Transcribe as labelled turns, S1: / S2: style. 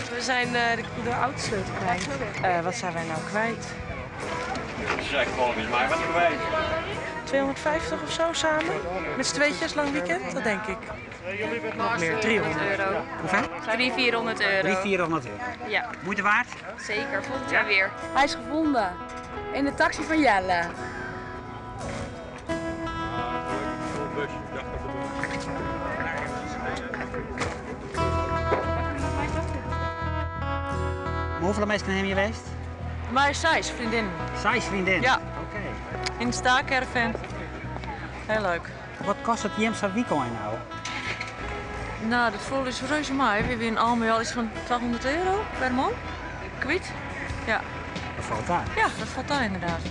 S1: We zijn de autosleutel kwijt. Wat zijn wij nou kwijt?
S2: Ze zijn volgens mij wat kwijt.
S1: 250 of zo samen? Met z'n tweetjes, lang weekend? Dat denk ik. Nog meer, 300
S3: euro.
S4: Hoeveel?
S3: 300, 400 euro.
S4: 300, 400 euro.
S3: Ja.
S4: Moeite waard?
S3: Zeker, volgend jaar weer.
S5: Hij is gevonden. In de taxi van Jelle.
S4: Hoeveel mensen hebben je geweest?
S1: Maar zij vriendin.
S4: Zij vriendin?
S1: Ja.
S4: Oké.
S1: In de staakerven. Heel leuk.
S4: Wat kost het Jemsa weekend nou?
S1: Nou, dat voelde is reuze mij. We winnen allemaal al iets van 1200 euro per man. Kwijt. Ja.
S4: Dat valt daar.
S1: Ja, dat valt daar inderdaad.